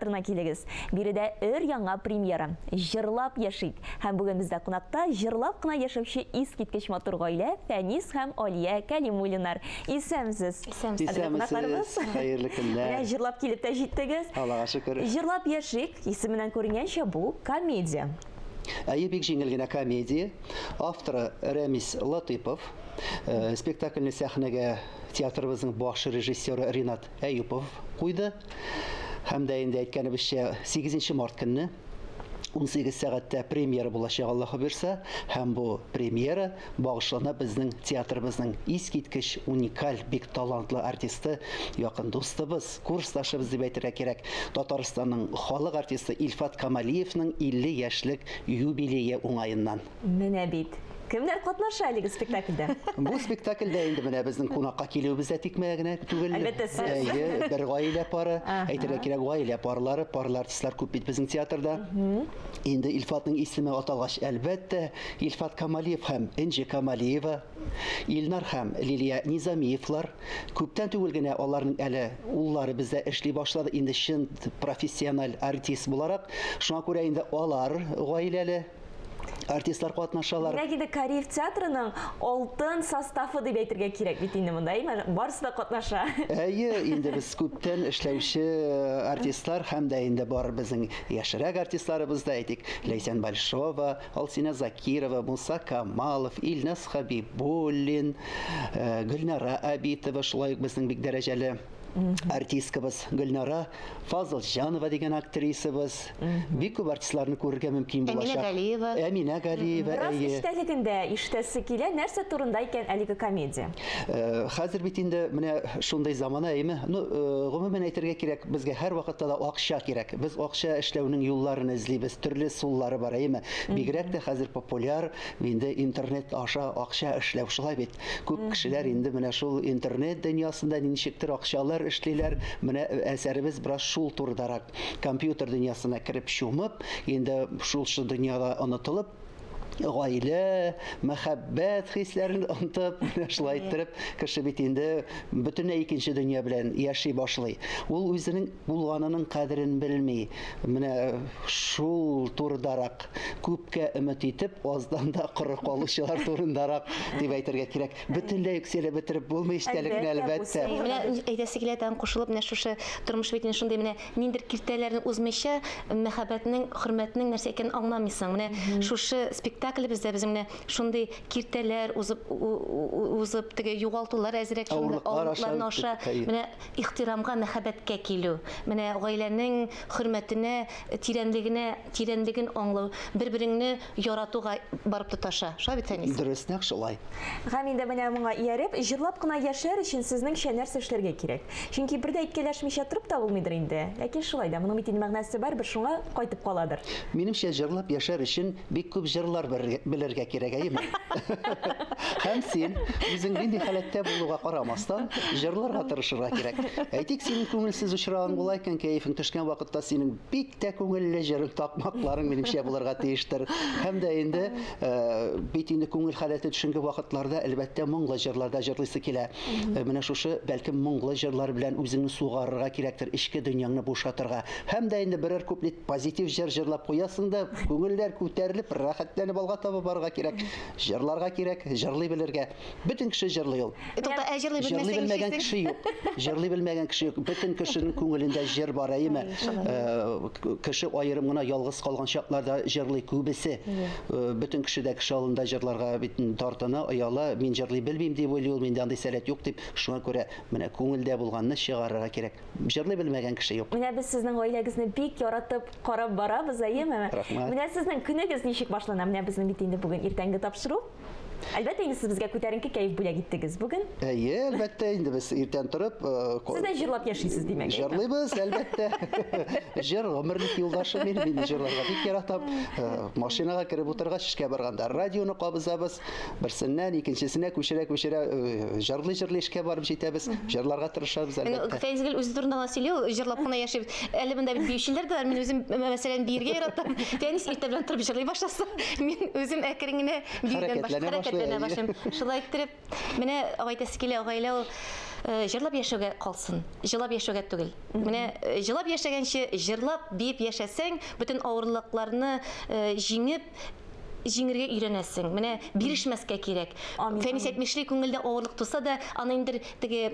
театрына килегез. Биредә өр-яңа премьера. Җырлап яшик! Һәм бүген бездә кунакта җырлап кына яшәүче искиткеч матур гаилә Фәнис һәм Алия Кәлимуллиннар. Исәнмесез! Исәнмесез. Исәнмесез! Хәерле көннәр! Менә җырлап килеп тә җиттегез. Аллага шөкер. Җырлап яшик исеменнән күренгәнчә, бу комедия. Әйе, бик җиңел генә комедия. Авторы Рәмис Латыйпов. Э, спектакльне сәхнәгә театрыбызның баш режиссеры Ринат Әюпов куйды. Һәм дә инде әйткәнебезчә, 8 март көнне 18 сәгатьтә премьера булачак, Аллаһы бирсә, һәм бу премьера багышлана безнең театрыбызның искиткеч уникаль, бик талантлы артисты, якын дустыбыз, курсташыбыз дип әйтергә кирәк, Татарстанның халык артисты Илфат Камалиевның 50 яшьлек юбилее уңаеннан. Менә бит. Кемнәр катнаша әлеге спектакльдә? Бу спектакльдә инде менә безнең кунакка килүебез дә тикмәгә генә түгел. Әлбәттә, сез. Әйе, бер гаилә пары. Әйтергә кирәк, гаилә парлары, парлы артистлар күп бит безнең театрда. Инде Илфатның исеме аталгач, әлбәттә, Илфат Камалиев һәм Энҗе Камалиева, Илнар һәм Лилия Низамиевлар. Күптән түгел генә аларның әле уллары бездә эшли башлады, инде чын профессиональ артист буларак. Шуңа күрә инде алар гаиләле артистлар катнашалар. Димәк, инде Кариев театрының алтын составы дип әйтергә кирәк бит инде монда, әйме? Барысы да катнаша. Әйе, инде без күптән эшләүче артистлар һәм дә инде бар безнең яшьрәк артистларыбыз да, әйтик, Ләйсән Большова, Алсинә Закирова, Муса Камалов, Илназ Хәбибуллин, э, Гөлнара Абитова, шулай ук безнең бик дәрәҗәле артисткабыз Гөлнара Фазылҗанова дигән актрисабыз. Бик күп артистларны күрергә мөмкин Әминә булачак. Галиева. Әминә Галиева, Бераз әйе. эчтәлеген дә ишетәсе килә. Нәрсә турында икән әлеге комедия? Э, хәзер бит инде менә шундый замана, әйеме? Ну, э, гомумән әйтергә кирәк, безгә һәрвакытта да акча кирәк. Без акча эшләүнең юлларын эзлибез, төрле суллары бар, әйеме? Бигрәк тә хәзер популяр инде интернет аша акча эшләү, шулай бит? Күп кешеләр инде менә шул интернет дөньясында ничектер акчалар эшлиләр. Менә әсәребез бераз шул турыдарак. Компьютер дөньясына кереп чумып, инде шул дөньяда онытылып, гаилә, мәхәббәт хисләрен онытып, менә шулай иттереп, кеше бит инде бөтенләй икенче дөнья белән яши башлый. Ул үзенең булганының кадерен белми. Менә шул турыдарак күпкә өмет итеп, аздан да коры калучылар турындарак дип әйтергә кирәк. Бөтенләй үк сөйләп бетереп булмый эчтәлекне, Әлбәттә, әлбәттә. Менә әйтәсе килә, тагын кушылып, менә шушы тормыш бит инде шундый, менә ниндидер киртәләрне узмыйча, мәхәббәтнең, хөрмәтнең нәрсә икәнен аңламыйсың. Менә шушы спектаклебездә безнең менә шундый киртәләр узып, узып, теге югалтулар әзрәк шундый, Авырлыклар аша авырлыкларны аша, үтеп, менә ихтирамга, мәхәббәткә килү, менә гаиләнең хөрмәтенә, тирәнлегенә, тирәнлеген аңлау, бер-береңне яратуга барып тоташа. Шулай бит, Фәнис? Дөрес, нәкъ шулай. Һәм инде менә моңа ияреп, җырлап кына яшәр өчен сезнеңчә нәрсә эшләргә кирәк? Чөнки бер дә әйткәләшмичә торып та булмыйдыр инде. Ләкин шулай да, моның бит инде мәгънәсе барыбер шуңа кайтып каладыр. Минемчә, җырлап яшәр өчен бик күп җырлар белергә кирәк, әйеме? Һәм син үзең нинди халәттә булуга карамастан, җырларга тырышырга кирәк. Әйтик, синең күңелсез очрагың була икән, кәефең төшкән вакытта синең бик тә күңелле җырың, такмакларың минемчә булырга тиештер. Һәм дә инде э, бит инде күңел халәте төшенке вакытларда, әлбәттә, моңлы җырларда җырлыйсы килә. Э, менә шушы, бәлкем, моңлы җырлар белән үзеңне сугарырга кирәктер, эчке дөньяңны бушатырга. Һәм дә инде берәр куплет Позитив җыр җырлап куясың да, күңелләр күтәрелеп, рәхәтләнеп алга таба барырга кирәк. Җырларга кирәк, җырлый белергә. Бөтен кеше җырлый ул. Тукта, ә җырлый Җырлый белмәсәң белмәгән нишлисең? кеше юк. Җырлый белмәгән кеше юк. Бөтен кешенең күңелендә җыр бар, әйеме? Э, Кеше аерым гына ялгыз калган чакларда җырлый күбесе. Э, Бөтен кеше дә кеше алдында җырларга бит тартына, ояла. Мин җырлый белмим дип уйлый ул, миндә андый сәләт юк дип. Шуңа күрә менә күңелдә булганны чыгарырга кирәк. Җырлый белмәгән кеше юк. Менә без сезнең гаиләгезне бик яратып карап барабыз, әйеме? Рәхмәт. Менә сезнең көнегез ничек башлана? Менә безнең бит инде бүген иртәнге тапшыру. Әлбәттә инде сез безгә күтәренке кәеф бүләк иттегез бүген. Әйе, әлбәттә, инде без иртән торып, э, Сез дә җырлап яшисез, димәк. әйеме? Җырлыйбыз, әлбәттә. Җыр гомерлек юлдашым минем, мин җырларга бик яратам. Э, Машинага кереп утыргач, эшкә барганда радионы кабызабыз. Берсеннән икенчесенә күчерә-күчерә э, җырлый-җырлый эшкә барып җитәбез. Җырларга тырышабыз, әлбәттә. Фәиз гел үзе турында гына сөйли, ул җырлап кына яши. Әле монда бит биючеләр дә бар. Мин үзем, мәсәлән, биергә яратам. Фәнис иртә белән торып җырлый башласа, мин үзем әкрен генә биюдән Хәрәкәтләнә хәрәкәтләнә башлый, башлыйм. Шулай иттереп, менә әйтәсе килә, гаилә ул. Җырлап яшәүгә калсын, җылап яшәүгә түгел. Менә җылап яшәгәнче, җырлап, биеп яшәсәң, бөтен авырлыкларны җиңеп, җиңергә өйрәнәсең. Менә бирешмәскә кирәк. Фәнис әйтмешли, күңелдә авырлык туса да, аны инде теге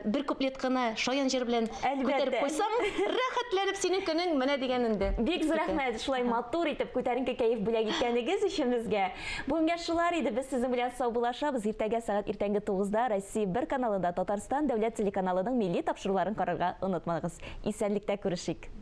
бер куплет кына шаян җыр белән күтәреп куйсаң, рәхәтләнеп синең көнең менә дигән инде. Бик зур рәхмәт, шулай матур итеп күтәренке кәеф бүләк иткәнегез өчен безгә. Бүгенгә шулар иде, без сезнең белән саубуллашабыз. Иртәгә сәгать иртәнге тугызда Россия бер каналында Татарстан дәүләт телеканалының милли тапшыруларын карарга онытмагыз. Исәнлектә күрешик!